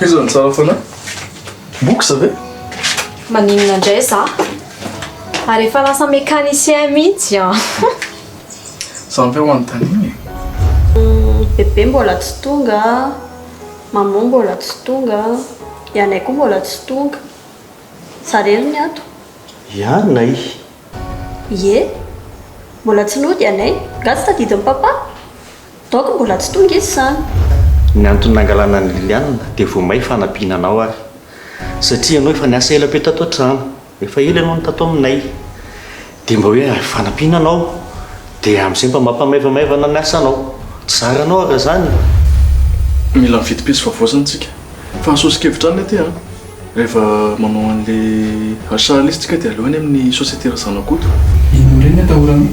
Iza no tsara fanahy? Box ve? Maninona indray za? Ary efa lasa mécanicien mihitsy an! Za ve ho anontaniana e? Bebe mbola tsy tonga, maman mbola tsy tonga, i anay koa mbola tsy tonga. Za rery ny ato. I anay? Ie. Mbola tsy nody i anay. Nga tsy tadidin'i papa? Donc mbola tsy tonga izy izany. Ny antony nangalana an'i Liliane dia vao may fanampiana anao ary. Satria ianao efa niasa ela be tato an-trano. Efa ela ianao no tato aminay. Dia mba hoe fanampiana anao. Dia amin'izay mba mampamaivamaivana ny asanao. Tsy zaranao ary izany. Mila mividy pièce vaovao izany tsika. Fa soso-kevitra any aty an. Rehefa manao an'le achat ilay izy tsika dia aleo any amin'ny société Razanakoto. Inona indray ny atahorana?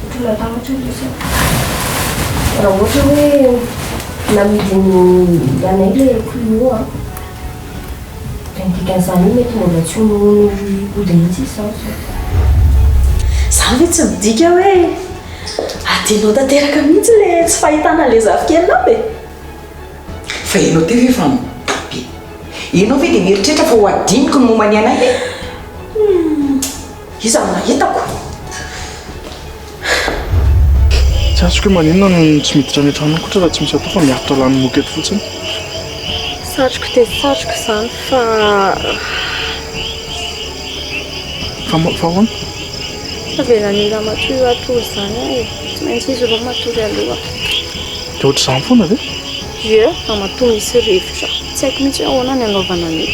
Ohatry ny latabatra ilay izy. Raha ohatra hoe namidin'ny anay ilay Clio an, dia ny dikan'izany hoe mety mbola tsy ho hody mihitsy izy izany izao. Izany ve tsy midika hoe adinonao tanteraka mihitsy ilay tsy fahitana an'ilay zafikelinao e? Fa ianao teo ve efa mitapy e? Ianao ve dia mieritreritra fa ho adinoko ny momba ny anay e? Humm, iza no nahitako? Tsy azoko hoe maninona no tsy miditra any an-trano any kotra raha tsy misy atao fa miaritra lany moka eto fotsiny. Satriko dia satriko izany fa. Fa fa ahoana? Tsy avelan'io ramatoa io hatory izany aho e. Tsy maintsy izy aloha matory aloha. Dia ohatr'izany foana ve? Ie, ramatoa misy rivotra. Tsy haiko mihitsy hoe ahoana ny hanaovana an'io.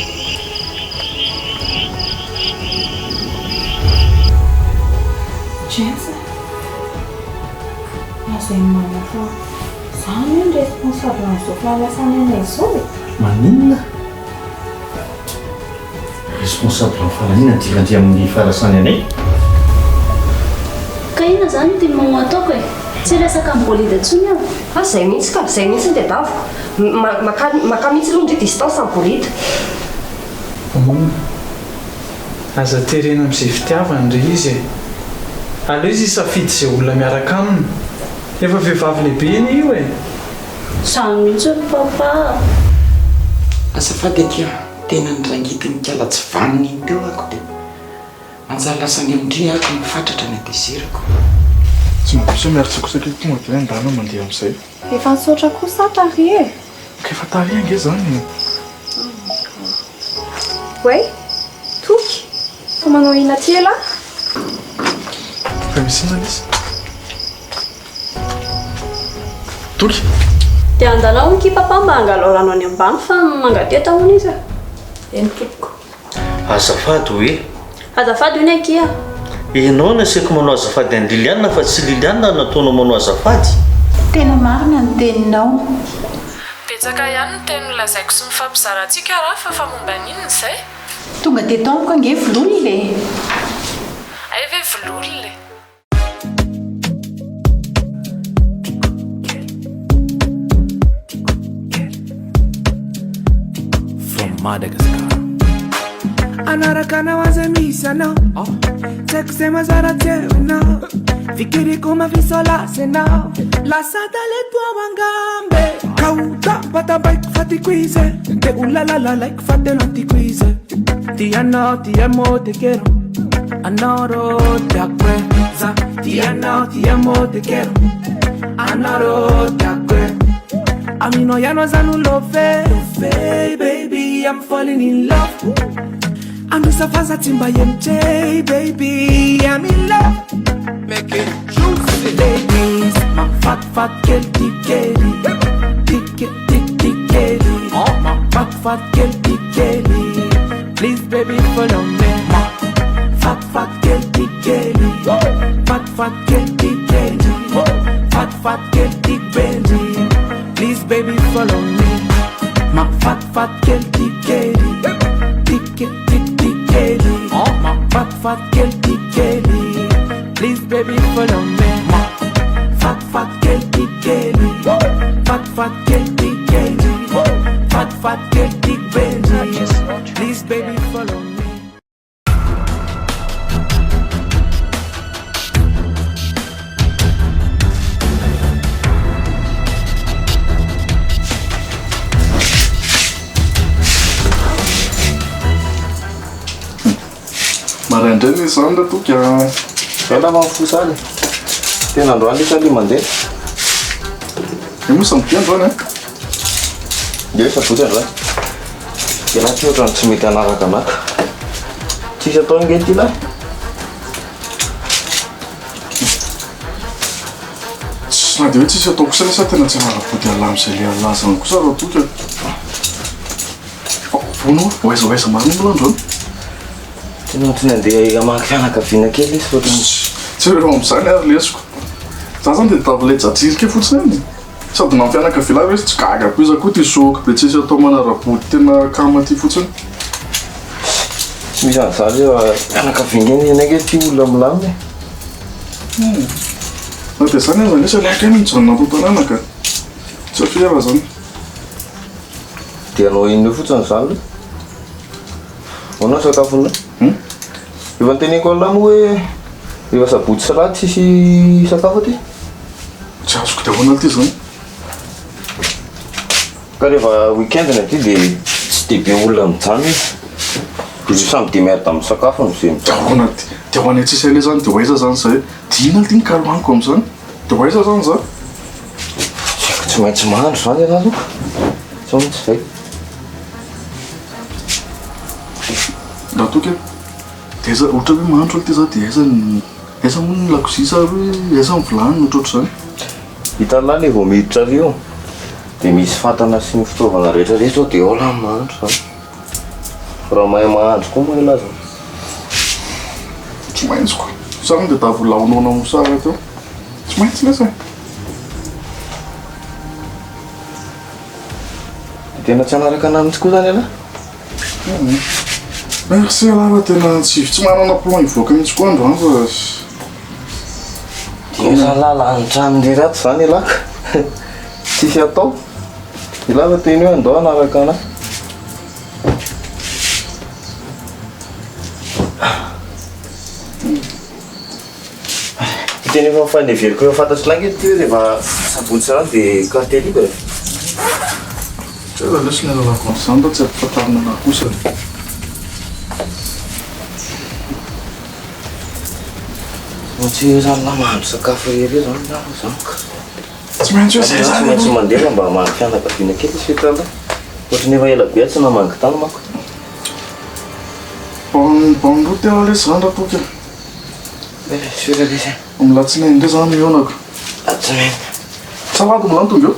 James a! Lazain'i mama fa za anie no responsable an'izao fahalasana anay izao e! Maninona? Responsable ny fahalaniana aty aty amin'ny fahalasany anay. Ka inona izany no tian'i maman ataoko e? Tsy hiresaka amin'ny bolide intsony aho. Ah zay mihitsy ka, zay mihitsy no tedaviko. Maka maka mihitsy aloha ndry distance amin'ny bolide. Mamono. Aza terena amin'izay fitiavany re izy e. Aleo izy hisafidy izay olona miaraka aminy. Efa vehivavy lehibe anie io e. Zany mihitsy ry papa a. Azafady akia, tena nirangidin'ny kala tsy vanona iny teo ako dia manjary lasa any amin-dry ako mifatratra ny hatezerako. Tsy mba misy hoe miaritsakosaka eto tonga dia hoe andana mandeha amin'izay. Efa nisaotra kosa aho tary e! Ka efa tary ange izany e! Oay! Toky! Fa manao inona aty elah? Fa misy inona lesy? Toky! Dia andana hono ki papa mba angalao rano any ambany fa mangateta hono izy a! Eny tompoko. Azafady hoe. Azafady hono akia. Ianao no asaiko manao azafady an'i Liliana fa tsy Liliana no nataonao manao azafady. Tena marina ny teninao. Betsaka ihany ny teny nolazaiko sy nifampizarantsika Rafa fa momba ny inona izay? Tonga teto amiko ange Vlolona e! Hay ve Vlolona e! From Madagascar. Anaraka anao aza misy anao Tsy haiko izay mazara tsy eo ianao Fikiriko mafy sao lasa ianao Lasa talento ao angambe Ka ho tampatampaiko fa tiako izy Te ho lalalalaiko fa tena tiako izy Ti anao, ti amo, te quiero Anao tiako e Za Ti anao, ti amo, te quiero Anao tiako e Aminao ianao za no love Love baby, I'm falling in love Androsa fa za tsy mba MJ baby, I'm in love Make it juicy Ladies, mafatifaty kely ty kely Ty ke- ty ty kely Mafatifaty kely ty kely Please baby follow me Mafatifaty kely ty kely Fatifaty kely ty kely Fatifaty kely ty bendy Please baby follow me Mafatifaty kely ty kely Ty ke ty ty kely Mafatifaty kely ty kely Please baby follow me Mafatifaty kely ty kely Fatifaty kely ty kely Fatifaty kely ty bendy Please baby follow me indray ny izany ra Toky a. Ela fa mifosa any. Tena androany lesy aloha mandeha. Io moa samedi androany a. Io sabotsy androany. Tena tsy ohatran'ny tsy mety hanaraka anah ka. Tsisy atao ange ity lahy. Tsy na dia hoe tsisy atao kosa lasa tena tsy hanara-body Allah amin'izay le Allah zany kosa raha toa ka. Fa hono ho aiza ho aiza marina mbola androany? Tena tsy nandeha hamaky fianakaviana kely izy fa ohatran'ny. Tsy reo amin'izany ary lesiko. Za zany dia tavy ilay jajirika fotsiny any. Sady na fianakaviana ary hoe tsy gaga koa iza koa ty zoky be tsisy atao manara-body tena akama ty fotsiny. Tsy misy an'izany hoe fa fianakaviana anie ange ty olona milamina e. Hum. Na dia izany aza lesy aleo kely mijanona ato an-tanàna ka. Tsy afera zany. Dia hanao inona eo fotsiny izany aloha? Ahoana ny sakafonao? Hum? Efa noteneniko an'lah moa hoe rehefa sabotsy sy alahady tsisy sakafo aty. Tsy azoko dia ahoana ity izany? Ka rehefa week-end ny aty dia tsy dia be olona mijanona e. Dia samy démerde amin'ny sakafony izay Dia mijanona. ahoana ity? Dia ho any tsisy aleha izany dia ho aiza izany izay? Dia inona ity ny kalo haniko amin'izany? Dia ho aiza izany za? Tsy haiko, tsy maintsy mahandro izany ialahy aloha. Sao mihitsy izay. Raha toa ka dia aiza ohatra hoe mahandro ity za dia aiza ny aiza moa ny lakozia sa hoe aiza ny vilany ohatrohatr'izany? Hitan'lah le vao miditra ary io dia misy fatana sy ny fitaovana rehetra rehetra ao dia ao lah mahandro zany. Raha mahay mahandro koa moa ialahy zany. Tsy maintsy ko. Sa moa dia tavy laonaona mosary teo. Tsy maintsy lesy e. Dia tena tsy hanaraka anah mihitsy koa zany ialahy? Merci ialahy fa tena tsy tsy manana plan hivoaka mihitsy koa androany fa. Dia zalahy lany trano irery ato zany ialahy ka. Tsisy atao. Ialahy fa teny hoe andao hanaraka anah. Tena efa fa neveriko efa fantatr'i lahy nge ty hoe rehefa sabotsy sy alahady dia quartier libre e. Tsy aiza lesy ny alalako an'izany raha tsy ampifantarina anah kosa e. Fa tsy hoe zany lahy mahandro sakafo irery eo zany lahy zany ka. Tsy maintsy hoe zay Tsy zany maintsy aloha. mandeha fa mba hamangy fianakaviana kely isika lahy. Ohatran'ny efa ela be aho tsy namangy tany manko. Bonne bonne route aloha lesy zany Rakoto e. Sûr lesy a. Amin'ny latsinainy indray zany mihaona ko. Latsinainy. Sa alahady mbola tonga eo?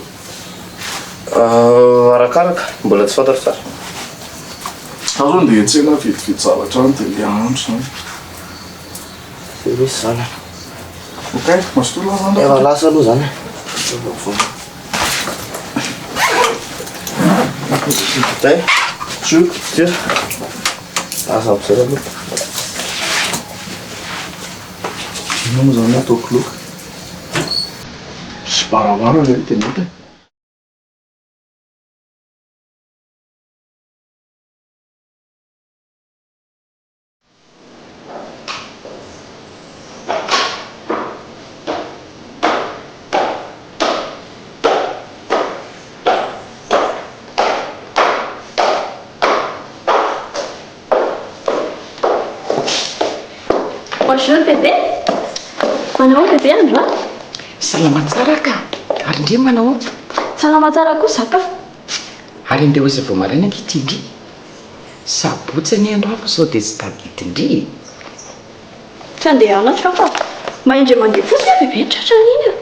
Arakaraka, mbola tsy fantatro tsara. Za zao ndeha hiantsena hividividy zavatra any dia ndeha hahandro zany. Sûr lesy zany a. Ok, mazotoa lahy zany Efa Rakoto. lasa aloha zany e. Zay. Sûr. Sûr. Lasa am'izay aloha. Inona moa zany ataoko loka? Sy barabara ve dia mety e? Bonjour bébé. Manao ahoana bébé androany? Salama tsara ka! Ary ndry manao ahoana? Salama tsara koa za ka. Ary andeha ho aiza vao maraina ange ity ndry? Sabotsy anie androany fa sao dia tsy tadidy ndry e! Tsy andeha hianatra aho fa mahay indray mandeha fotsiny aho bébé tratran'iny a!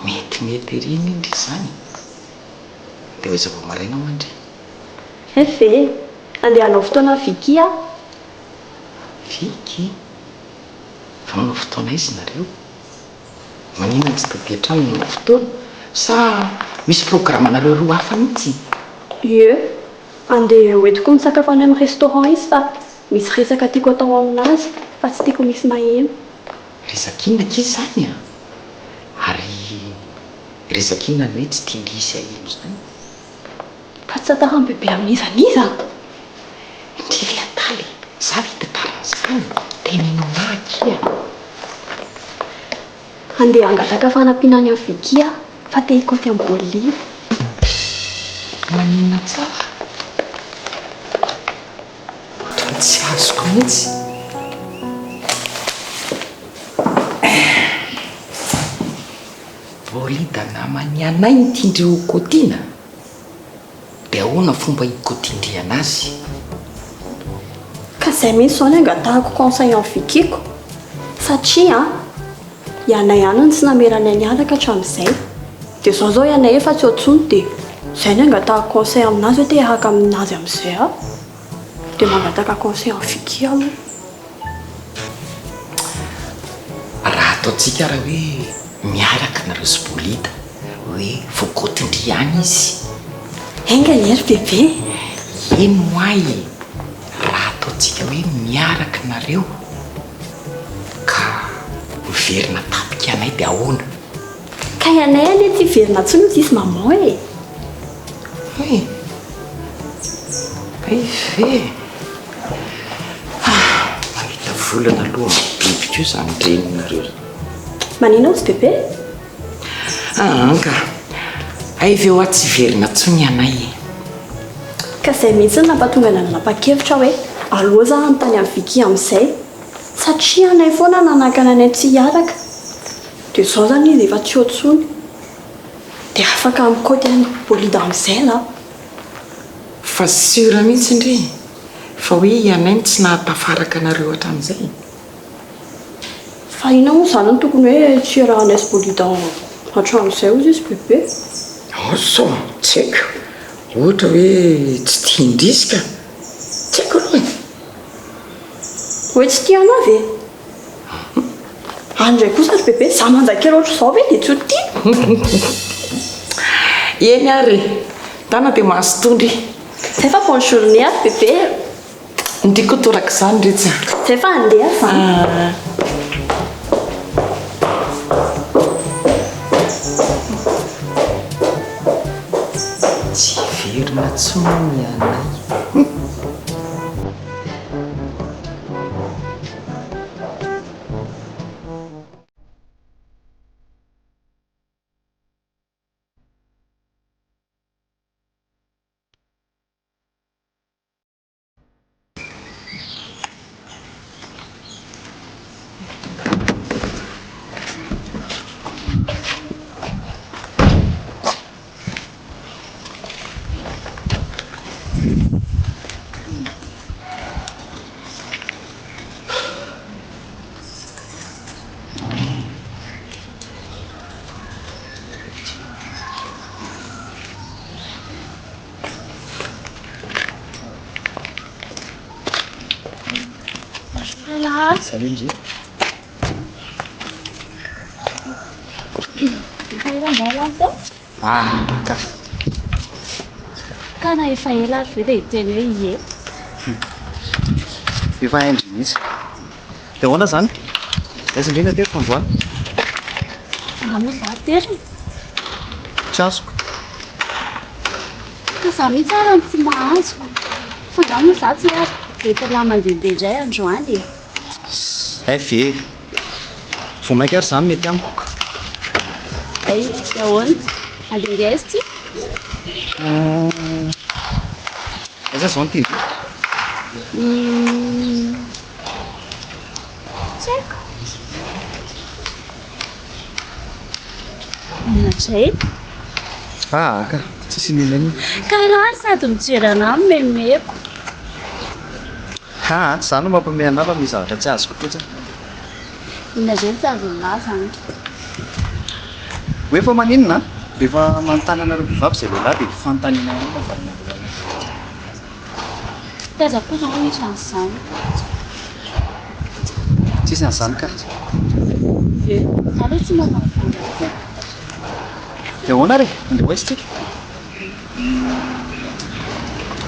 Metimety ery anie ndry izany e! Andeha ho aiza vao maraina ho'a ndry? FV, Andeha hanao fotoana amin'i Vicky aho. Vicky? Fa manao fotoana aiza nareo? Maninona no tsy taty an-trano no manao fotoana? Sa misy programme-nareo roa hafa mihitsy? Ie, andeha hoentiko misakafo any amin'ny restaurant izy fa misy resaka tiako atao aminazy fa tsy tiako misy maheno. Resaka inona akia izany an? Ary resaka inona no hoe tsy tian-dry hisy haheno izany? Fa tsy tantaran'i bebe amin'iza n'iza an! Ndry ve adala e! Za ve hitantara an'izany? Teneno anah akia! Handeha hangataka fanampiana any amin'i Vicky aho fa te hikaonty amin'i Boliva. Maninona tsara? Ohatran'ny tsy azoko mihitsy. Bolida naman'i Anay ny tian-dry ho kôtiana? Dia ahoana fomba hikôtian-dry anazy? Ka zay mihitsy zao ny angatahako conseil an'i Vicky-ko satria an, i Anay ihany no tsy namelanay niaraka hatramin'izay. Dia zao zao i Anay efa tsy eo intsony dia zay ny angatahako conseil aminazy hoe te hiaraka aminazy amin'izay aho. Dia mangataka conseil an'i Vicky aloha. Raha ataontsika ary hoe miaraka nareo sy Bolida, hoe voakaotin-dry ihany izy. Enga anie ry bebe. Eny moa e, raha ataontsika hoe miaraka nareo ka miverina tapika anay dia ahoana? Kay anay anie tsy hiverina intsony hozy izy maman e! Hay! Hay ve? Ah! Mahita volana aloha amin'ny biby koa izany reninareo izany. Maninona hozy bebe? Aa ka! Hay ve hoa tsy hiverina intsony anay e! Ka izay mihitsy no nampatonga anay nanapa-kevitra hoe aleo za hanontany an'i Vicky amin'izay satria anay foana nanakana anay tsy hiaraka. Dia izao izany izy efa tsy eo intsony. Dia afaka mikaoty an'i Bolida amin'izay lah. Fa sûr mihitsy ndry fa hoe i Anay no tsy nahatafaraka anareo hatramin'izay? Fa inona moa izany no tokony hoe tsy iarahanay sy Bolida hatramin'izay hozy izy bebe? Asa, tsy haiko. Ohatra hoe tsy tian-drisy ka. Tsy haiko aloha e. Hoe tsy tia anah ve? Any indray kosa ry bebe, za manja kely ohatr'izao ve dia tsy ho tia? Eny ary e! Tana dia mazotoa ndry. Zay fa bonne journée ary bebe e! Ndry koa torak'izany ry tsy a! Zay fa handeha zany. Tsy hiverina intsony anay. Salut Ndry. Ah ka. Ka na efa ela ary ve dia hiteny hoe ie. Efa hain-dry mihitsy. Dia ahoana izany? Aiza indray ny ateriko androany? Angaha moa izaho aterina? Tsy azoko. Ka izaho mihitsy ary no tsy mahazo. Fa angaha moa izaho tsy ary entina mandehandeha indray androany e? Hay ve? Vao mainka ary izany mety amiko ka. Hay, dia ahoana? Handehandeha aiza ity? Aiza izao ny TV? Tsy haiko. Inona indray? Ah ka, tsisy inona inona. Ka raha sady mijery anah no memeko. Haa, tsy izany no mampiomehy anah fa misy zavatra tsy azoko fotsiny. Inona indray no tsy azon'lah izany? Hoe fa maninona? Rehefa manontany anareo mpivavy izay lehilahy dia fanontaniana ihany no avalinareo anahy. Taiza koa izao no misy an'izany? Tsisy an'izany ka. Ie, za aloha tsy manao an'izany mihitsy e. Dia ahoana ary e? Andeha ho aiza isika?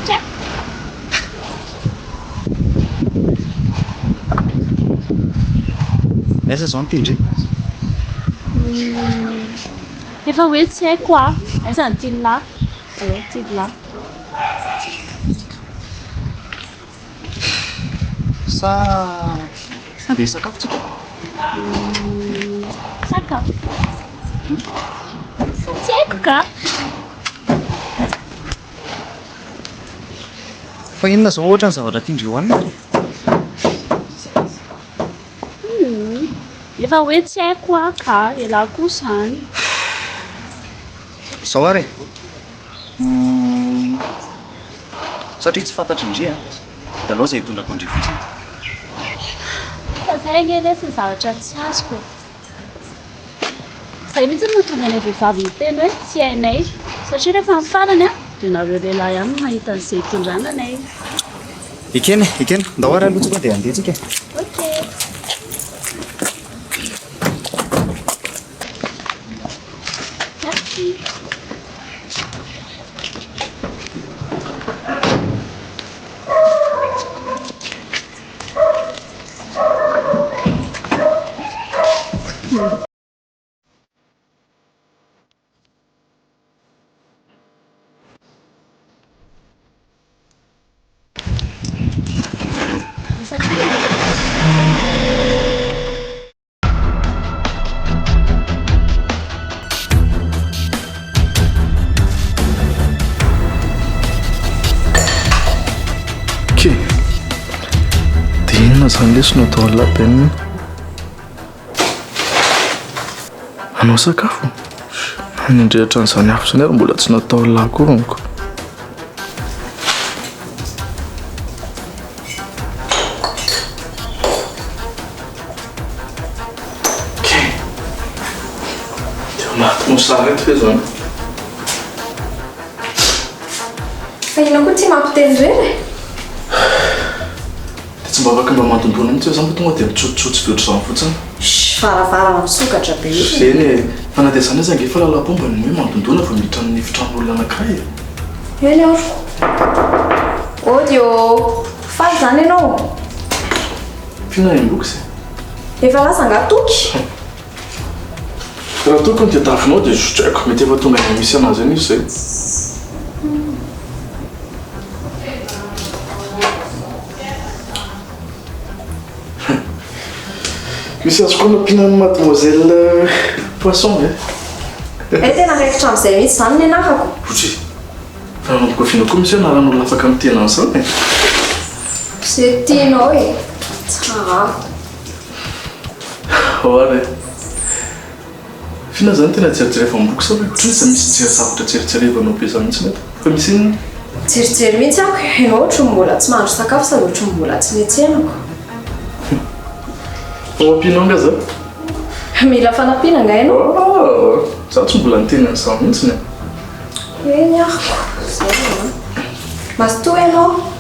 Tsy haiko. Aiza izao ny tian-dry? Efa hoe tsy haiko aho. Aiza ny tian'lah? Aleo ny tian'lah. Sa handeha hisakafo tsika? Sakafo? Tsy haiko ka! Fa inona izao ohatra ny zavatra tian-dry hohanina? Efa hoe tsy haiko aho ka, elah koa izany. Zao ary e. Satria tsy fantatry ndry a, dia aleo izay hitondrako an-dry fotsiny. Fa zay ange lesy ny zavatra tsy azoko e. Zay mihitsy no mahatonga anay vehivavy miteny hoe tsy hainay. Satria rehefa ny farany an, dia nareo lehilahy ihany no mahita an'izay hitondrana anay. Ekena e, ekena. Ndao ary aloha tsika dia handeha tsika e. Ok. Merci. Ok. Dia inona izany lesy no atao an'lah Ben? Hanao sakafo? Nandrehitra an'izany afo izany ary mbola tsy natao an'lah akory amiko. Ok. Dia maty mosary eto ve izany? Fa inona koa ity mampiteny irery e? Dia tsy mba afaka mba mandondona mihitsy ve izany fa tonga dia mitsotsotsy be ohatr'izany fotsiny? Shh, varavarana misokatra be io. Eny e, fa na dia izany aza ange fahalalam-pomba ny hoe mandondona vao miditra amin'ny efitranon'olona anankiray e. Eny oroko. Ody ô! Faly izany ianao? F'inona ny box e? Efa lasa angaha Toky? Raha Toky no tadiavinao dia tsy haiko, mety efa tonga any amin'ny misy anazy any izy izay. Misy azoko anampiana an'i mademoiselle Poisson ve? Hay tena raikitra amin'izay mihitsy izany ny anarako. Ohatry, fa nanomboka oviana koa misy hoe anaran'olona afaka miteny an'izany e? Izay tianao e! Tsara. Ao ary e! F'inona izany tena jerijerevam-boky sa hoe ohatran'ny hoe misy jery zavatra jerijerevanao be izany mihitsy eto? Fa misy inona? Jerijery mihitsy aho e! Ianao ohatran'ny mbola tsy mahandro sakafo sady ohatran'ny mbola tsy niantsenako. Fa ho ampianao angaha za? Mila fanampiana angaha ianao? Ah! Za tsy mbola niteny an'izany mihitsy e! Eny aroko, izay an! Mazotoa ianao.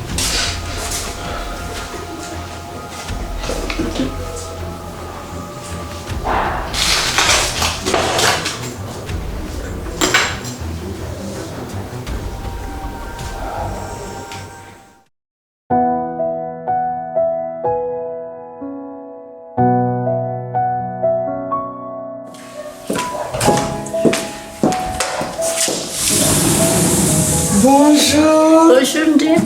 Bonjour. Bonjour Ndria.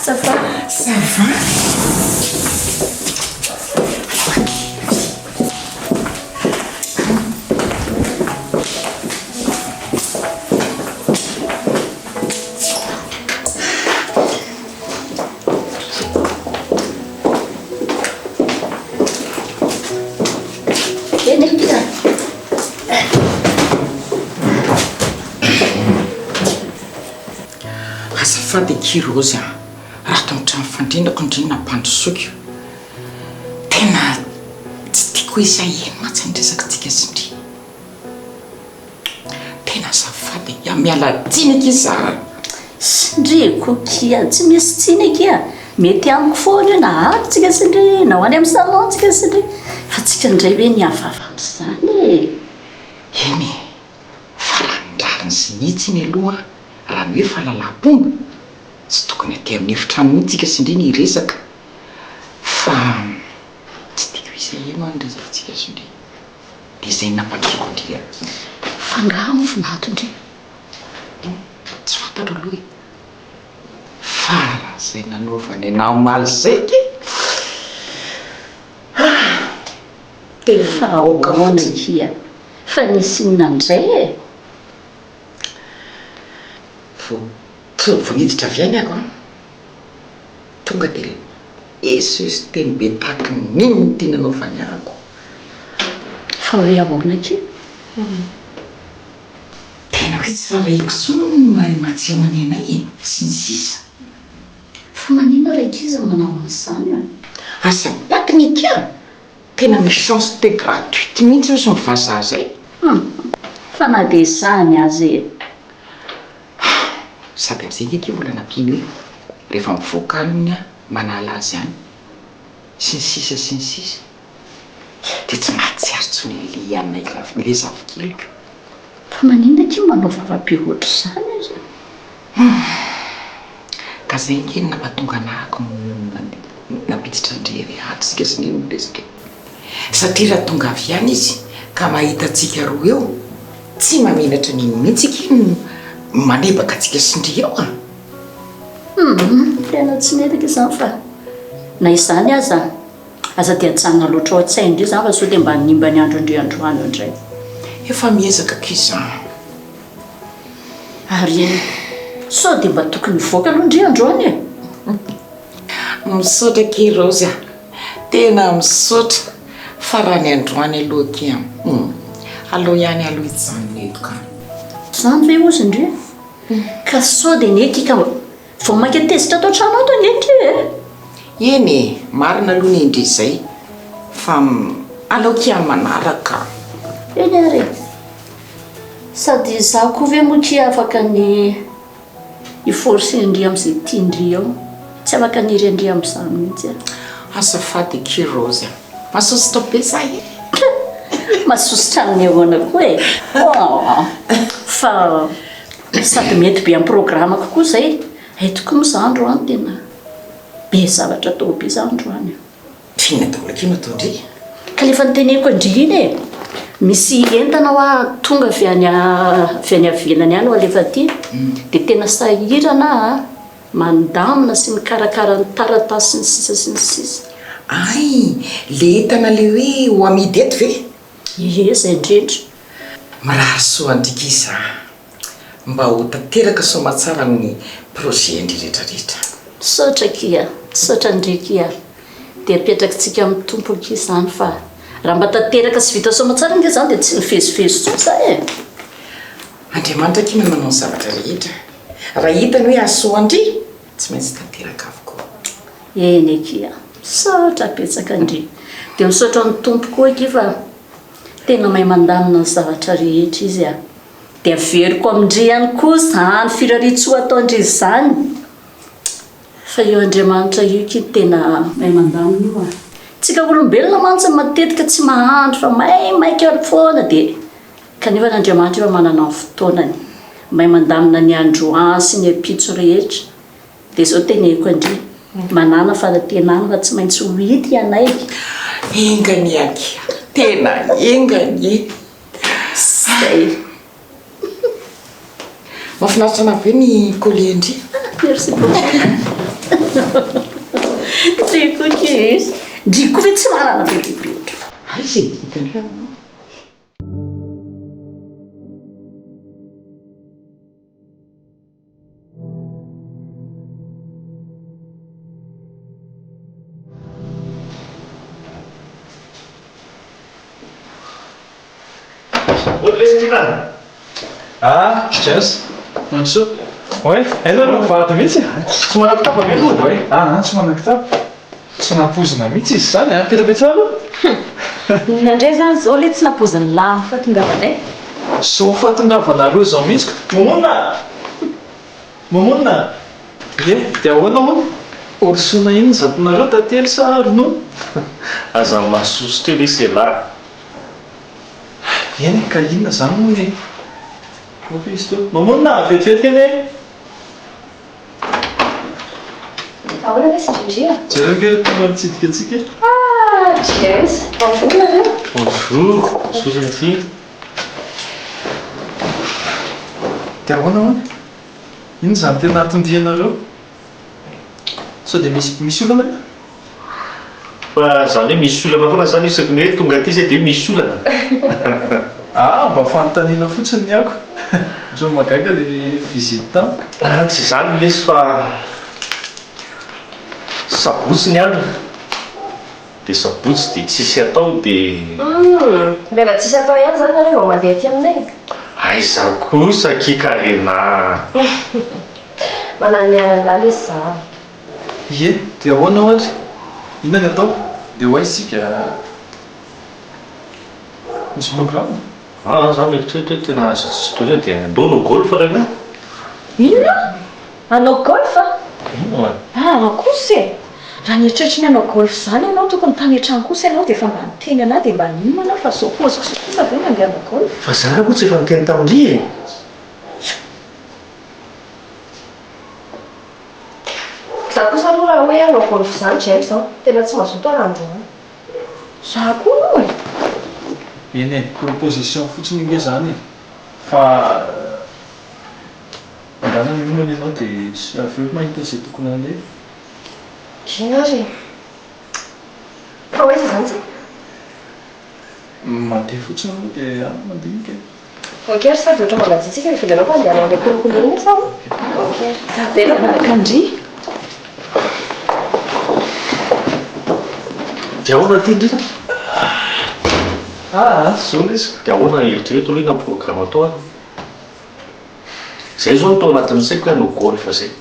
Ça va? Ça va. Eny akia. Azafady akia Raozy a, raha ato amin'ny trano fandrinako ndry no nampandrosoiko. Tena tsy tiako hisy haheno mantsy ny resakitsika sy ndry. Tena azafady e, miala tsiny akia za a. Sy ndry ko akia, tsy misy tsiny akia, mety amiko foana io na ato tsika sy ndry na ho any amin'ny salon tsika sy ndry, fa tsika indray ve nihafahafa amin'izany e. Eny e, fa raha ny rariny sy ny hitsiny aloha, raha ny hoe fahalalam-pomba, tsy tokony aty amin'ny efitrano mihitsy tsika sy ndry ny hiresaka, fa tsy tiako hisy haheno any resakantsika sy ndry. Dia izay nampandrosoako an-dry a. Fa angaha moa vinato ndry? Tsy fantatro aloha e. Fa raha izay nanaovany anah omaly izay ke! Ah! Tena Fa aoka ahoana fotsiny. akia? Fa nisy inona indray e? Vao vao niditra avy any aho an, tonga dia esoeso teny be tahaky ny inona ity nanaovany ahako. Fa hoe ahoana akia? hoe tsy rarahiko intsony ny mahatsiaro an'i anay e, sy ny sisa. Fa maninona rankizy no manao an'izany a? Aza batiny akia! Tena méchanceté gratuite mihitsy hozy ny vazaha zay. Hum! Fa na dia izany aza e! Sady amizay nge akia mbola nampiany hoe rehefa mivoaka any hono aho manala azy any sy ny sisa sy ny sisa dia tsy mahatsiaro intsony an'ilay anay ilay zafikeliko. Fa maninona akia manao vava be ohatr'izany aza? Humm! Ka zay nge no nampatonga anahako nampiditra an-dry Hery ato isika sy ny miresaka e! Satria raha tonga avy any izy ka mahita antsika roa eo, tsy mahamenatra an'iny mihitsy akia no manebaka antsika sy ndry eo a! Humm! Tena tsy mety akia izany fa na izany aza aza dia ajanona loatra ao an-tsain-dry izany fa sao dia mba hanimba ny andron-dry androany eo indray. Efa miezaka akia za. Ary sao dia mba tokony hivoaka aloha ndry androany e? Misaotra akia Raozy a! Tena misaotra fa raha ny androany aloha akia hum! Aleo ihany aloha hijanona eto ka. Izany ve hozy ndry? Ka sao dia anie akia ka vao mainka tezitra ato an-trano ato anie ndry e! Eny e! Marina aloha ny ndry izay fa aleo akia amin'ny manaraka. Eny ary e! Sady izaho koa ve moa kia afaka ny hi-forcer an-dry amin'izay tian-dry eo? Tsy afaka haniry an-dry amin'izany mihitsy aho. Azafady akia Rose a! Masosotra be za e! Masosotra amin'ny ahoana koa e? Oh! Fa sady mety be amin'ny programme-ko koa izay. Hay tokoa moa izaho androany tena be zavatra atao be izaho androany a! F'inona daholo akia no ataon-dry? Ka le efa noteneniko an-dry iny e! Misy entana hoa tonga avy any avy any avelany any ho alefa aty, dia tena sahirana aho a, mandamina sy mikarakara ny taratasy sy ny sisa sy ny sisa. Hay! Le entana le hoe ho amidy eto ve? Ie, izay indrindra. Mirary soa an-dry kia za. Mba ho tanteraka soamatsara ny projet ndry rehetra rehetra. Misaotra akia, misaotra ndry akia. Dia apetrakitsika amin'ny Tompo akia izany fa raha mba tanteraka sy vita soamatsara ange izany dia tsy mivezivezy intsony za e. Andriamanitra akia no manao ny zavatra rehetra. Raha hitany hoe hahasoa an-dry, tsy maintsy tanteraka avokoa. Eny akia, misaotra betsaka ndry. Dia misaotra ny Tompo koa akia fa tena mahay mandamina ny zavatra rehetra Izy a. Dia averiko amin-dry ihany koa izany firarian-tsoa ataon-dry izany, fa io Andriamanitra io ki tena mahay mandamina io a! Tsika olombelona mantsy matetika tsy mahandry fa maimaika foana dia kanefa Andriamanitra efa manana ny fotoanany, mahay mandamina ny androany sy ny ampitso rehetra, dia izao teneniko an-dry, manàna fanantenana fa tsy maintsy ho hita ianay. Enga anie akia, tena enga anie. Zay. Mahafinaritra anah be ny collier ndry. Merci beaucoup. Ndry koa ki. Ndry koa ve tsy manana be dia be ohatry. Aiza e, hitanao ianao. Ah, Jess. Mandrosoa. Ouais, aiza no mivady mihitsy? Tsy manan-kitapo ve aloha? Ouais, ah, ah, tsy manan-kitapo. Tsy nampoizina mihitsy izy izany an. Petrapetraha aloha. Inona indray izany izao ilay tsy nampoizin'i lahy amin'ny fahatongavanay? Izao fahatongavanareo izao mihitsy ko. Momonina! Momonina! Ie, dia ahoana hono? Horosoana inona izatonareo, tantely sa ronono? Aza masosotra eo lesy elah. Eny e, ka inona izany hono e? Hoy izy teo. Mamonina! Vetivety kely e! Ahoana ve Sindrindria? Jereo kely tonga nitsidika antsika e! Ah James! Bonjour nareo! Bonjour! Bonjour Cynthia! Dia ahoana hono? Inona izany tena anton-dianareo? Sao dia misy misy olana ve? Fa izany hoe misy olana foana izany isaky ny hoe tonga aty izay dia hoe misy olana? Ah, mba fanontaniana fotsiny ny ako. Ohatran'ny mahagaga ilay visite tampoka. Ah, tsy izany lesy fa sabotsy ny andro dia sabotsy dia tsisy atao dia. Hum, mbola tsisy atao ihany izany nareo vao mandeha aty aminay? Aiza kosa akia Karina a! Manana an'lah lesy za. Ie, dia ahoana ho'a ry? Inona ny atao? Dia ho aiza isika? Misy programme? Aa za mieritreritra hoe tena aza tsy atao izay dia andao hanao golf Rainah. Inona? Hanao golf? Inona? Aa kosa e! Raha nieritreritra ny hanao golf izany ianao tokony tany an-trano kosa ianao dia efa mba niteny anah dia mba niomana aho fa izao paoziko izao kosa ve ny handeha hanao golf? Fa za aloha tsy efa niteny tamin-dry e! Za kosa aloha raha hoe hanao golf izany James an, tena tsy mazoto aho raha androany. Za koa aloha e! Eny e, proposition fotsiny ange izany e! Fa andrana miomana ianao dia avy eo mahita izay tokony haleha. Inona ary e? Fa ho aiza izany tsika? Mandeha fotsiny aloha dia any mandinika e. Ok ary sady ohatra mangatsiatsiaka ny vilanao fa andeha hanao an'ilay kolokolo iny sa ahoana? Ok ary. Tavela manaraka an-dry. Dia ahoana ity ndry? Aa, zao lesy. Dia ahoana eritrereto aloha inona programme atao ary? Zay zao no tao anatin'ny saiko hoe hanao golf zay.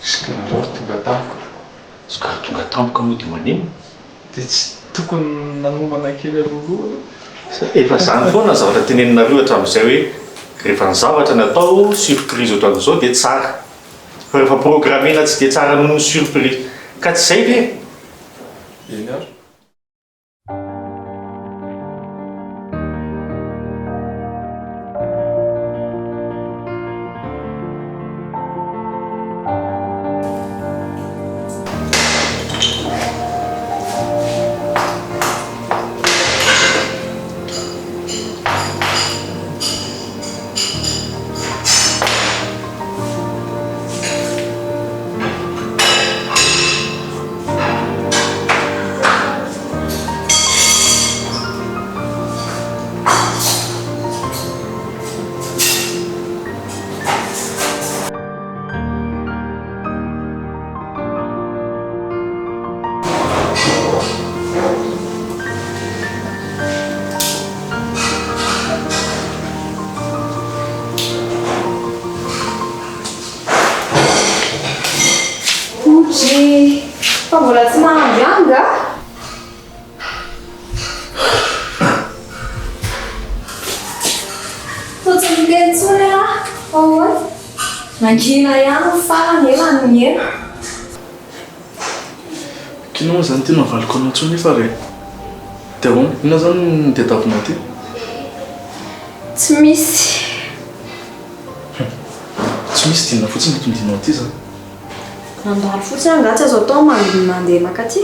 Sokary tonga tampoka. Sokary tonga tampoka moa dia maninona? Dia tsy tokony nanomana kely alohaloha aloha? Efa zany foana ny zavatra teneninareo hatramin'izay hoe rehefa ny zavatra natao surprise ohatran'izao dia tsara. Fa rehefa programmena tsy dia tsara noho ny surprise. Ka tsy izay ve? Eny ary. Odry! Fa mbola tsy mahandro ihany nga? Toa tsy miteny intsony ialahy fa ahoana? Nangina ihany ny farany ela no niela. K'inona moa izany ity no havaliko anao intsony nefa re? Dia ahoana? Inona izany no tadiavinao aty? Tsy misy. Hum. Tsy misy dia inona fotsiny no tondinao aty izany? Nandalo fotsiny aho angaha tsy azo atao ny mandeha mankaty?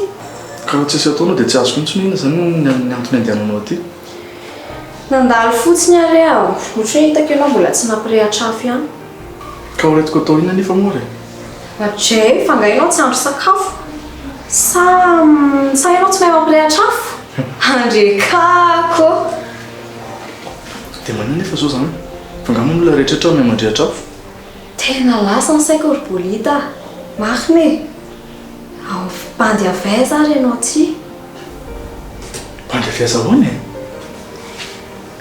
Ka raha tsisy ataonao dia tsy azoko mihitsy hoe inona izany ny antony andehananao aty? Nandalo fotsiny aho re aho. Ohatra hoe hitako ianao mbola tsy nampirehatra afo ihany. Ka ho entiko atao inona anefa moa re? Adjay, fa angaha ianao tsy handro sakafo? Sa sa ianao tsy mahay mampirehatra afo? Andrekako! Dia maninona anefa izao izany? Fa angaha moa ny olona rehetra eto mahay mandrehatra afo? Tena lasa ny saiko ry Bolida a! Marina e! Ao bandy avy aiza ary ianao ity? Bandy avy aiza ahoana e?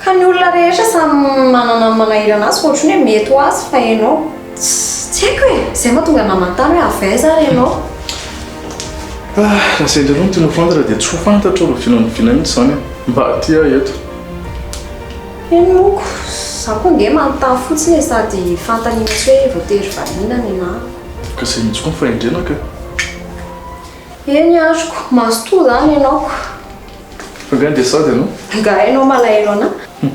Ka ny olona rehetra samy manana ny manahirana azy fa ohatran'ny hoe mety ho azy fa ianao tsy haiko e! Izay mahatonga anah manontany hoe avy aiza ary ianao? Ah, raha sendra ianao no tianao ho fantatra dia tsy ho fantatrao rahoviana na oviana mihitsy izany e! Mba aty aho eto. Eny moko, za koa nge manontany fotsiny e sady fanontaniana tsy hoe voatery valiana nenah. Ka izay mihitsy koa ny fahendrena ka. Eny azoko, mazotoa zany ianao ko. Fa nga ndeha sady ianao? Nga ianao malahelo anah? Hum,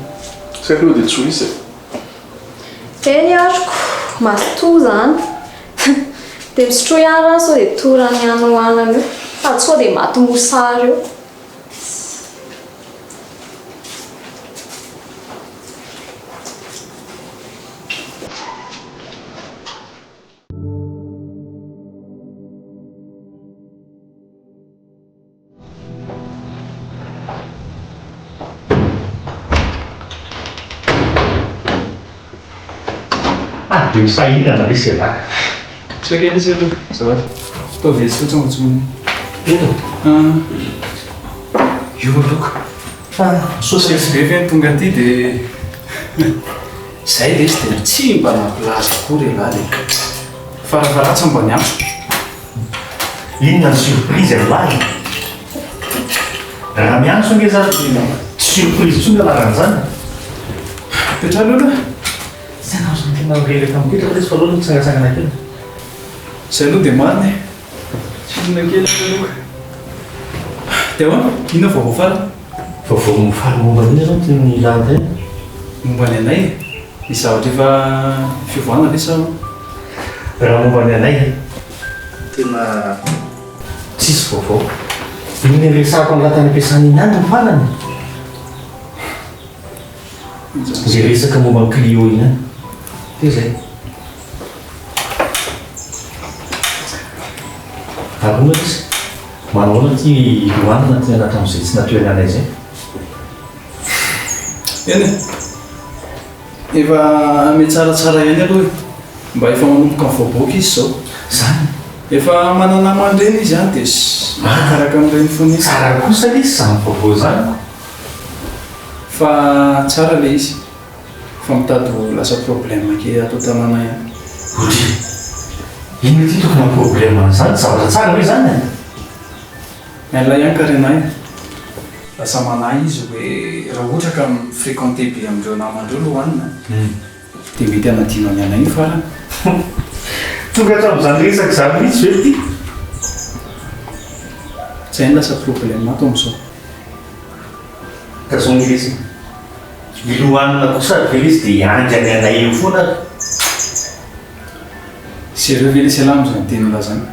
zay aloha dia tsy ho hisy e. Eny azoko, mazotoa zany. Dia misotroa ihany rano sao dia torany any ho any eo. Sady sao dia maty mosary eo. Ah, dia misahirana ve se lahy? Tsy haiko lesy aloha. Ça va? Ataovy etsy fotsiny fa tsy maninona. Eny. Ah. Io aloha. Fa Sosy be ve ny tonga aty dia. Zay lesy dia tsy mba nampilaza akory elah le. Farafaharatsiny mba niantso. Inona ny surprise ry lahy e? Raha miantso ange za dia tsy surprise intsony anaran'izany. Petraho aloha aloha. Tsy nahazo ny tena mireraka mipetraka lesy fa aleo aloha mitsangatsangana kely. Zay aloha dia marina e. Tsy inona kely aloha. Dia ahoana? Inona vaovao farany? Vaovao farany momba an'inona ianao no tian'i Ilana tena? Momba ny anay e. Misy zavatra efa fiovana ve sa ahoana? Raha momba ny anay, tena tsisy vaovao. Iny niresahako an'ilay tany am-piasana iny ihany no farany. Izay resaka momba ny Clio iny ihany. Dia izay. Ary hono izy, manao ahoana ity Lohanana tena hatramin'izay tsy natoerana anay izay? Eny e! Efa mihatsaratsara ihany aloha e! Mba efa manomboka mivoaboaka izy izao. Izany? Efa manana aman-dreny izy an, dia arakaraka amin'ireny foana izy. Tsara kosa lesy izany vaovao izany. Fa tsara ilay izy. Fa mitady ho lasa problème kely ato an-tanàna ihany. Oudry! Inona ity tokony ho problème an'izany? Zavatra tsara ve izany e? Ny an'ilay ihany Karena e! Lasa manahy izy hoe raha ohatra ka mi-fréquenter be amin'ireo namany ireo Lohanina dia mety hanadino an'i Anay ny farany. Tonga hatramin'izany resaka izany mihitsy ve ity? Izay no lasa problème ato amin'izao. Ka zao ny resaka. I Lohanina kosa ary ve lesy dia hiandry an'i Anay eo foana ary? Sérieux ve lesy ialahy amin'izany tenin'lah zany?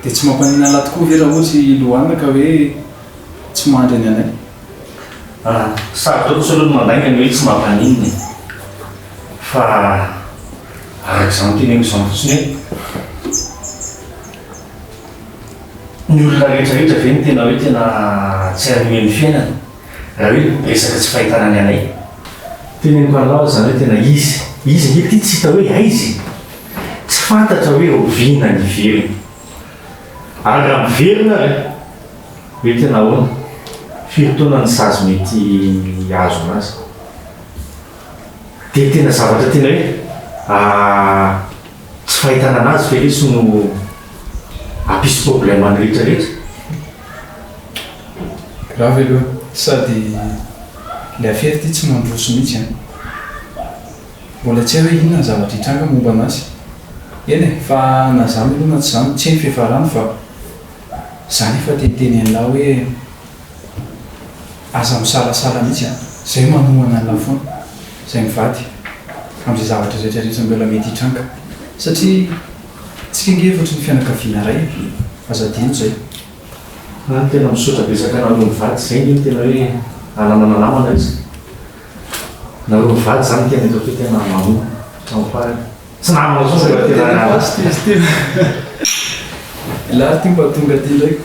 Dia tsy mampaninona an'lah tokoa ve raha ohatra i Lohanina ka hoe tsy mandry an'i Anay? Ah, sarotra kosa aloha ny mandainga ny hoe tsy mampaninona e. Fa araka izany teneniko izany fotsiny hoe ny olona rehetra rehetra ve no tena hoe tena tsy hanome ny fiainana? Raha hoe resaka tsy fahitana ny anay. Teneniko anao izany hoe tena izy, izy ange ity tsy hita hoe aiza e! Tsy fantatra hoe oviana ny hiverina. Ary raha miverina ary hoe tena ahoana? Firy taona ny sazy mety hahazona azy? Dia tena zavatra tena hoe tsy fahitana anazy ve lesy no hampisy problème ny rehetra rehetra? Grave aloha, sady le afera ity tsy mandroso mihitsy an! Mbola tsy hay hoe inona ny zavatra hitranga momba anazy. Eny e, fa na zany aloha na tsy zany tsy hay ny fiafarany fa za nefa te hiteny an'lah hoe aza misalasala mihitsy an! Zay manohana an'lah foana, zay mivady, amin'izay zavatra rehetra rehetra mbola mety hitranga satria tsika ange efa ohatry ny fianakaviana iray e! Aza adino zay. An, tena misaotra betsaka anareo mivady, zay nge no tena hoe ananana namana izy. Nareo mivady zany tena hitako hoe tena mamoa hatramin'ny farany. Tsy namana intsony fa tena rahalahy. Elah ry ty mba tonga aty indray.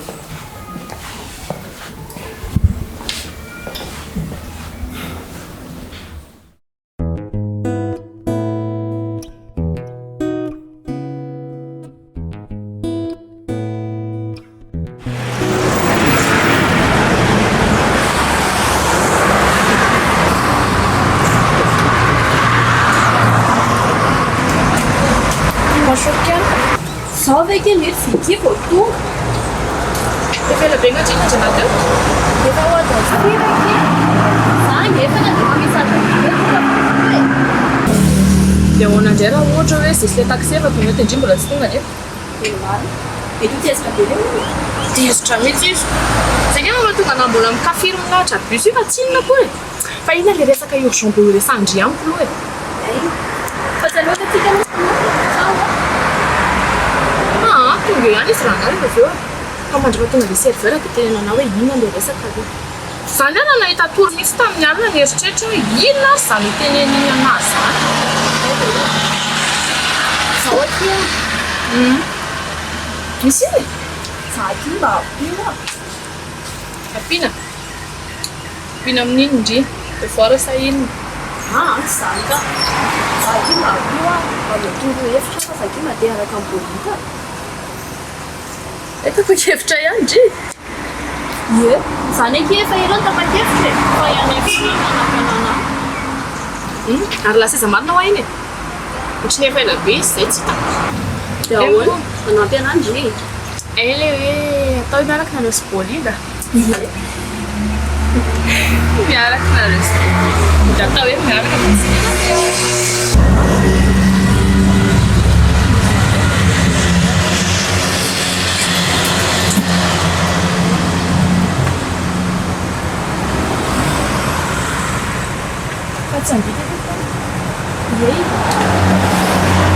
Bonjour Ken. Zao ve kely ry Vicky vao tonga? Efa ela be nga ndry nandrana teo? Efa ho adiny firy akia? Za ange efa nandefa message an'i tonga vao e. Dia ahoana indray raha ohatra hoe zay sy ilay taxi efa tonga eo dia ndry mbola tsy tonga nefa? Tena marina. Mety ho tezitra be ilay olona e. Tezitra mihitsy izy. Zay ange mahatonga anah mbola mikafir milahatra bus io fa tsy inona akory e. Fa inona ilay resaka urgent be horesahan-dry amiko aloha e? Hay. Fa tsy aleo ve tsika aloha hifamofona sa ahoana? Aa, tonga eo ihany izy rangahy rehefa avy eo e. Fa mandra-pahatonga ilay serveur dia teneno anah hoe inona ilay resaka aloha. Za nge raha nahita tory mihitsy tamin'ny alina nieritreritra hoe inona ary izany hiteneniny anah izany. Zao akia. Hum. Misy inona e? Za akia mba ampio a. Ampiana? Ampiana amin'inona ndry? Devoir sa inona? Aa tsy izany ka. Za akia mba ampio a. Mba mety toro hevitra fa za akia mba te hiaraka amin'i Bolita. Hay tapa-kevitra ihany ndry! Ie, izany akia efa ela no tapa-kevitra e! Fa i Anay foana no nanakana anah. Hum, ary lasa aiza marina hoa iny e? Ohatry ny efa ela be izy izay tsy hitako. Dia ahoana? Manampy anah ndry e? Hay ilay hoe atao hoe miaraka nareo sy Bolida. Ie. Miaraka nareo sy Bolida. Atao hoe miaraka fa tsy miaraka. Fa tsy handika ve tany? Iey.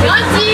Miandy!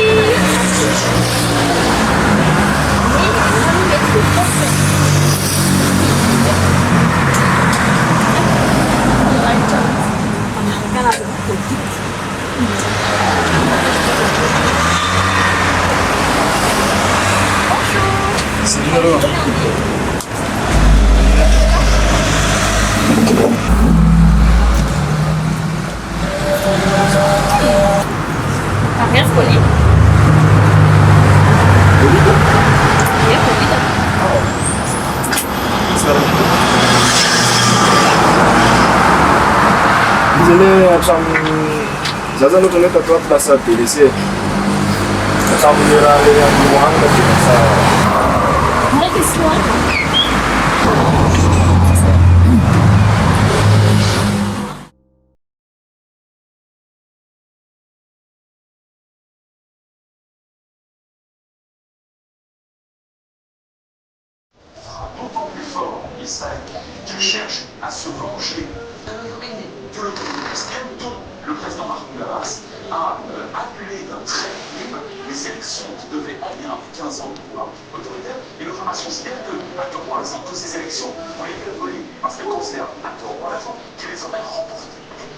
Izy anie hatramin'ny za zany ohatran'ny hoe tato ato lasa délaissé e. Hatramin'ny raha le androanina dia lasa. D'autant plus fort Israël qu'il cherche à se venger de l'autorité palestinienne dont le président Mahmoud Abbas a annulé d'un trait de plume les élections qui devaient amener à 15 ans de pouvoir autoritaire. Et l'information considère que, à trois ans, toutes ces élections ont été volées parce qu'elles concernent à trois ans qui les auraient remportées.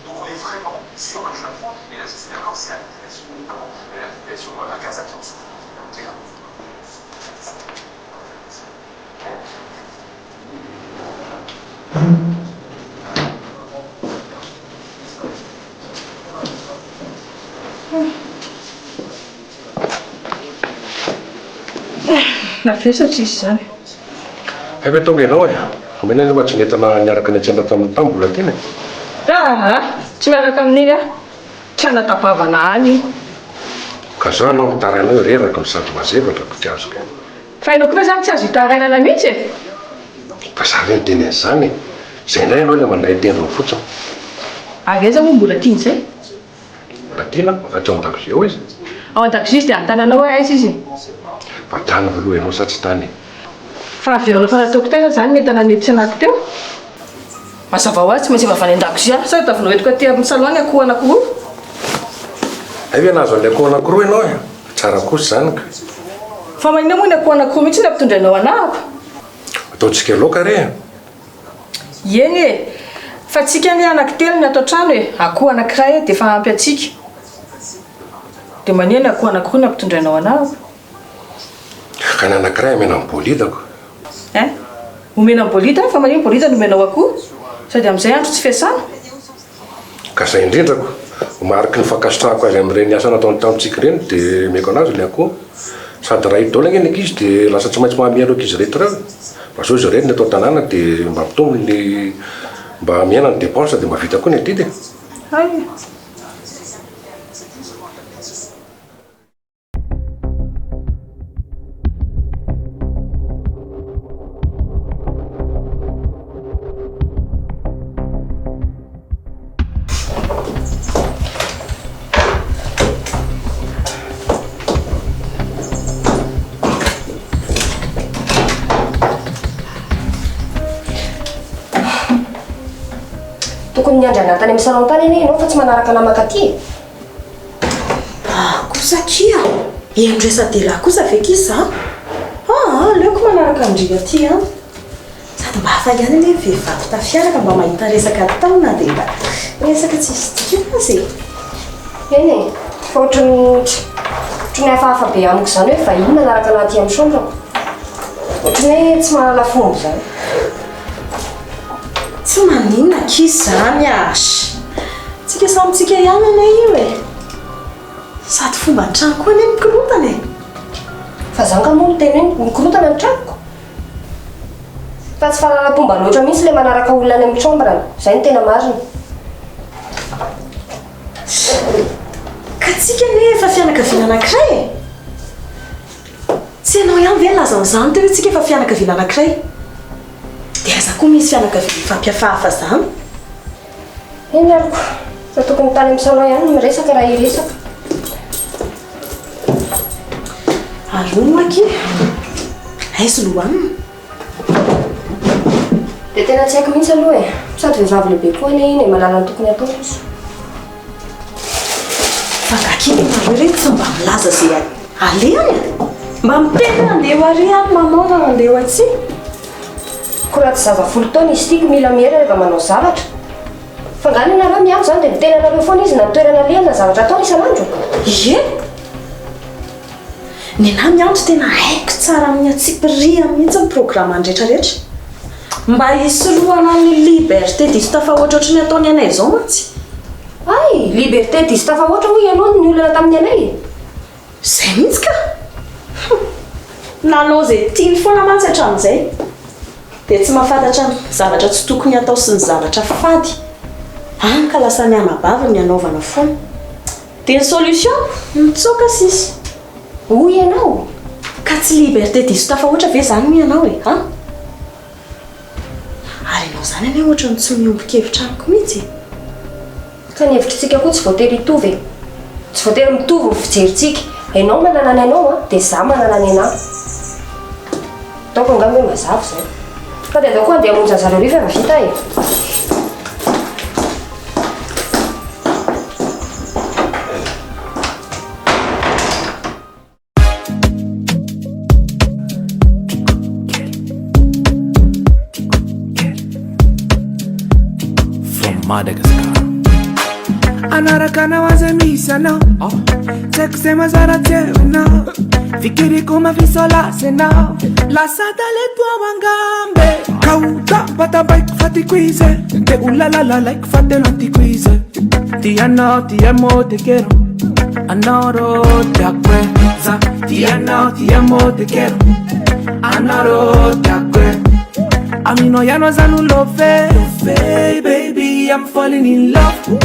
Donc on est vraiment sur un jeu à froid. Et là, je suis d'accord, c'est la population, notamment la population à Gaza qui en souffre. C'est grave. Navesatra izy izany. Hay ve tonga ianao e? Omena anie mba tsy nentana niaraka niantsena tamin'ny tany mbola tiana e. Aa! Tsy miaraka amin'iny aho. Tsy hanatapavana any iny. Ka zao ianao mitaraina hoe reraka no sady mazevatra ko tsy azoko e. Fa ianao koa ve zany tsy azo itarainana mihitsy e? Fa za ve niteny an'izany e? Zay indray ianao ilay mandray tendrony fotsiny. Ary aiza moa mbola tiana izay? Mbola tiana, fa tsy ao an-dakozia ao izy. Ao an-dakozia izy dia anontany hoe aiza izy e? Fa tany ve aloha ianao sa tsy tany e? Fa averina efa nataoko taiza izany ny entana nentsinako teo? Mazava ho azy tsy maintsy efa avy any an-dakozia, sa tadiavinao entiko aty amin'ny salon ny akoho anankiroa? Hay ve nahazo an'ilay akoho anankiroa ianao e? Tsara kosa izany ka. Fa maninona moa ny akoho anankiroa mihitsy no ampitondrainao anahako? Ataontsika laoka re e! Eny e! Fa tsika anie anankitelo ny ato an-trano e! Akoho anankiray dia efa ampy antsika. Dia maninona ny akoho anankiroa no ampitondrainao anahako? Ka ny anankiray omena an'i Bolida ko. Hein? Omena an'i Bolida? Fa maninona Bolida no omenao akoho? Sady amin'izay andro tsy fiasana? Ka izay indrindra ko. Ho mariky ny fankasitrahako azy amin'ireny asa nataony tamintsika ireny dia omeko anazy ilay akoho. Sady raha hidôla ange ny ankizy dia lasa tsy maintsy mahamihaino ankizy ireto ireo. Mba zao izy ireny ny eto an-tanàna dia mba mitombo ny mba mihena ny dépense dia mba vita koa ny adidy e. Hay. Tokony niandry anà tany amin'ny salon tany anie ianao fa tsy manaraka anà mankaty e! Ah kosa akia! Heno resa-dehilahy kosa ve akia za? Aa aleoko manaraka an-dry aty ihany. Sady mba hafa ihany anie ny vehivavy tafiaraka mba mahita resaka atao na dia mba resaka tsisy dikany aza e! Eny e! Fa ohatran'ny ohatran'ny hafahafa be amiko izany hoe vahiny manaraka anà aty amin'ny chambre-ko. Ohatran'ny hoe tsy mahalala fomba izany. Tsy maninona akia izany ah! Tsika samy tsika ihany anie io e! Sady fomba an-trano koa anie mikorontana e! Fa za nga moa miteny hoe mikorontana ny tranoko? Fa tsy fahalalam-pomba loatra mihitsy ilay manaraka olona any amin'ny chambre-ny, izay no tena marina. Ka tsika anie efa fianakaviana anankiray e! Tsy ianao ihany ve nilaza an'izany teo hoe tsika efa fianakaviana anankiray? Dia aiza koa misy fianakaviana mifampihafahafa izany? Eny ary ko, fa tokony tany amin'ny salon ihany no miresaka raha hiresaka. Ary hono akia, aiza Lohanina? Dia tena tsy haiko mihitsy aloha e. Sady vehivavy lehibe koa anie iny e, mahalala ny tokony hatao izy. Fa angaha akia ianareo ireny tsy mba milaza izay alehany e? Mba miteny hoe andeha ho ary any maman na andeha ho atsy. Koa raha tsy zaza 10 taona izy ity ko mila miera rehefa manao zavatra. Fa angaha ny anareo miandry izany dia miteny anareo foana izy na ny toerana alehany na zavatra ataony isan'andro? Ie! Nenaha miantso tena haiko tsara amin'ny antsipirihany mihitsy ny programme-ny rehetra rehetra. Mba hisorohana ny liberté diso tafahoatra ohatry ny ataony anay izao mantsy. Hay! Liberté diso tafahoatra hoy ianao ny olana tamin'ny anay e! Izay mihitsy ka! Hum! Nanao izay tiany foana mantsy hatramin'izay. Dia tsy mahafantatra ny zavatra tsy tokony hatao sy ny zavatra fady. Hany ka lasa ny anabaviny ny anaovana foana. Dia ny solution? Mitsoaka sisa. Hoy ianao? Ka tsy liberté diso tafahoatra ve izany hoy ianao e? An? Ary ianao izany anie ohatran'ny tsy miombon-kevitra amiko mihitsy e! Ka ny hevitritsika koa tsy voatery hitovy e! Tsy voatery mitovy ny fijerintsika. Ianao manana ny anao an, dia izaho manana ny anà. Ataoko angamba hoe mazava izay. Fa dia andao koa handeha hamonjy an'zareo ry fa efa vita e! From Madagascar. Anaraka anao aza misy anao Tsy haiko izay mazara tsy eo ianao Fikiriko mafisolasy ianao Lasa talento ao angambe Ka ho tampatampaiko fa tiako izy Te ho lalalalaiko fa tena tiako izy Ti anao ti amo te quiero Anao rô tiako e Za ti anao ti amo te quiero Anao rô tiako e Aminao ihany za no love Love baby I'm falling in love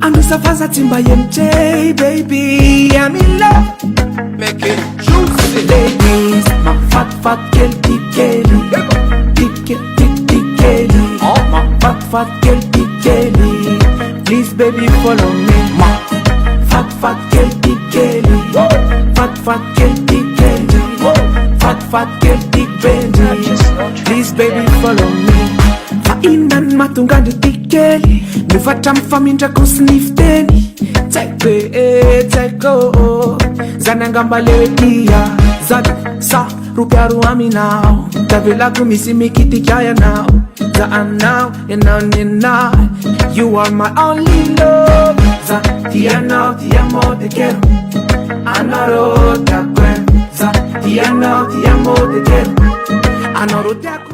Androsa fa za tsy mba hemotra baby I'm in love Make it juicy Ladies Mahafatifaty kely ty kely Ty kely ty ty kely Mahafatifaty kely ty kely Please baby follow me Mahafatifaty kely ty kely Fatifaty kely ty kely Fatifaty kely ty baby Please baby follow me Fa inona no mahatonga andry ty kely Miovatra amin'ny famindrako sy ny fiteny Tsy haiko e, tsy haiko Zany angamba le hoe tia Zany sa ropiaro aminao Tavelako misy mikitika ianao Za aminao, ianao ny anahy You are my only love Za tia anao, ti amo, te quiero Anao rô tiako e Za tia anao, ti amo, te quiero Anao rô tiako.